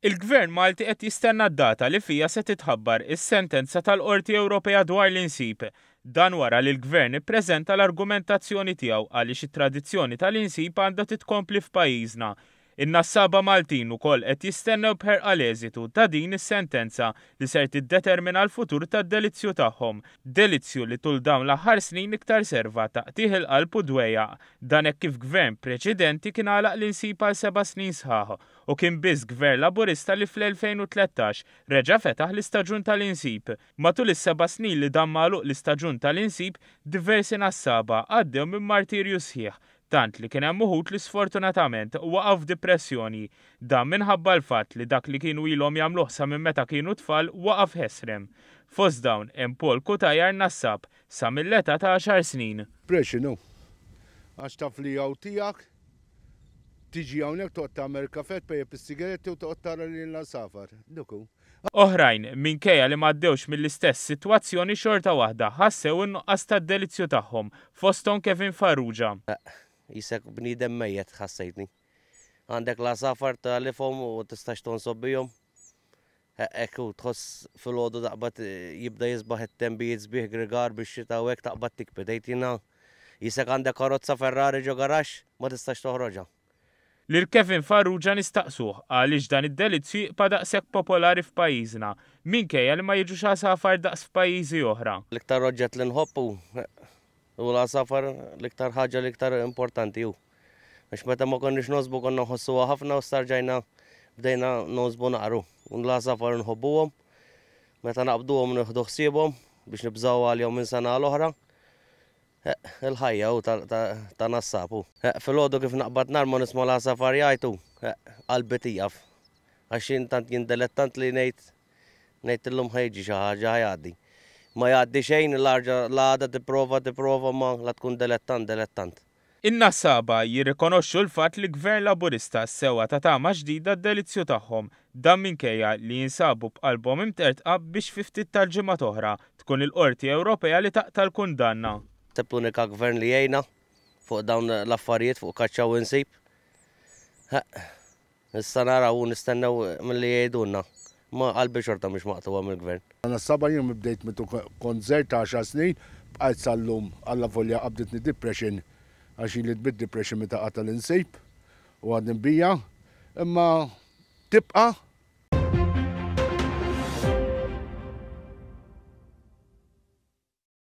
Il-Gvern Malti qed jistenna d-data li fiha se titħabbar is-sentenza tal-Qorti Ewropea dwar l-insib. Dan wara li l-Gvern ippreżenta l-argumentazzjoni tiegħu għaliex it-tradizzjoni tal-insib għandha titkompli f'pajjiżna. In-nassaba Maltin ukoll qed jistennew b'ħerqa l-eżitu ta' din is-sentenza li ser tiddetermina l-futur tad-delizzju tagħhom. Delizzju li tul dawn l-aħħar snin iktar serva ta' qtigħ il-qalb u dwejjaq. Dan hekk kif Gvern preċedenti kien għalaq l-insib għal seba' snin sħaħ u kien biss Gvern Laburista li fl-2013 reġa' fetaħ l-istaġun tal-insib. Matul is-seba' snin li dam magħluq l-istaġun tal-insib, diversi nassaba għaddew minn martirju sħiħ tant li kien hemm uħud li sfortunatament waqgħu f'dipressjoni. Dan minħabba l-fatt li dak li kienu ilhom jagħmluh sa minn meta kienu tfal waqaf ħesrem. Fost dawn hemm Paul Cutajar nassab sa mill-età ta' għaxar snin. Depression hu. Għax taf li hawn tiegħek, tiġi hawnhekk toqgħod tagħmel kafè, tpejjep is-sigaretti u toqgħod tara lil l-għasafar. Dak hu. Oħrajn, minkejja li m'għaddewx mill-istess sitwazzjoni xorta waħda ħassew in-nuqqas tad-delizzju tagħhom, fosthom Kevin Farrugia. Qisek bniedem mejjet ħassejtni. Għandek l-għasafar tagħlifhom u tistax tonsob bihom. Hekk hu, tħoss filgħodu taqbad jibda jisbaħ it-tembijiet sbieħ grigar bix-xita u hekk taqbad tikbi. Tgħid jiena qisek għandek karozza Ferrari ġo garaxx ma tistax toħroġha. Lil Kevin Farrugia nistaqsuh għaliex dan id-delizzju jibqa' daqshekk popolari f'pajjiżna, minkejja li ma jiġux għasafar daqs f'pajjiżi oħra. L-iktar oġġett li nħobb hu hu l-għasafar, l-iktar ħaġa l-iktar importanti hu. Għax meta ma konniex nogħsbu konna nħossuha ħafna u issa rġajna bdejna nogħsbu naqru. U l-għasafar nħobbuhom, meta naqbduhom nieħdu ħsiebhom biex nibżgħu għalihom minn sena għal oħra. Il-ħajja hu ta' nassab hu. Filgħodu kif naqbad narma nisma' l-għasafar jgħajtu, qalbi tieqaf. Għax jien tant jien delettant li ngħid ngħid illum ħa jiġi xi ħaġa ħa jgħaddi. Ma jgħaddi xejn, l-għada tipprova tipprova ma la tkun delettant delettant. In-nassaba jirrikonoxxu l-fatt li Gvern Laburista sewa ta tama ġdida d-delizzju tagħhom. Dan minkejja li jinsabu b'qalbhom imtertqa biex fi ftit tal-ġimgħat oħra tkun il-Qorti Ewropea li taqta' l-kundanna. Naħseb l-unika Gvern li jgħinna fuq dawn l-affarijiet fuq kaċċa u insib. Ħeqq. Issa naraw u nistennew milli jgħidulna. Imma qalbi xorta mhix maqtugħa mill-Gvern. Nassaba jien bdejt meta kont żgħir ta' għaxar snin, bqajt sal-lum allavolja qabditni depression għax ili bid-depression meta qata' l-insib u għadni bija, imma tibqa'.